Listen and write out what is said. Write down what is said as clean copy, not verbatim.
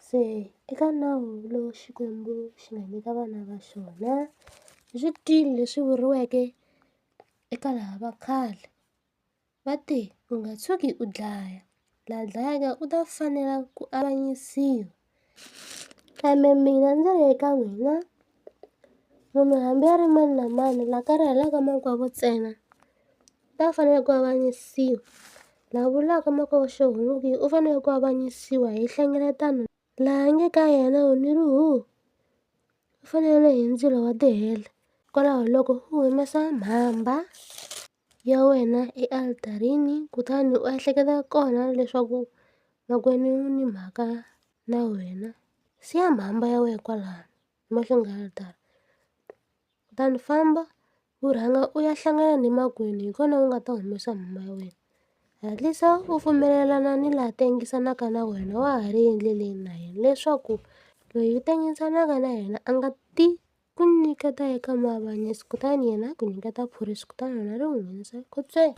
Se eka nawu lowu Xikwembu xi nga nyika vana va xona hi swi twile leswi vuriweke eka lava va khale va te u nga tshuki u dlaya la dlayaka u ta fanela ku avanyisiwa kambe mina ndzi ri eka n'wina munhu hambi a ri mani na mani la karihelaka makwavo ntsena u ta fanela ku avanyisiwa la vulaka makwavo xihunguki u fanele ku avanyisiwa hi nhlengeletano laha nge ka yena u ni rihuhu u fanele hi ndzilo wa tihele hikwalaho loko u humesa mhamba ya wena ealitarini kutani u ehleketa kona leswaku makwenu u ni mhaka na wena siya mhamba ya wena kwalano emahlweni ka alitari kutani famba u rhanga u ya hlangana ni makwenu hi kona u nga ta humesa mhamba ya wena hatlisa u pfumelelana ni laha tengisanaka na wena wa ha ri endleleni na yena leswaku loyi u tengisanaka na yena a nga ti ku nyiketa eka muavanyisi kutani yena a ku nyiketa phorisa kutani rona ri n'wi nghenisa ekhotsweni.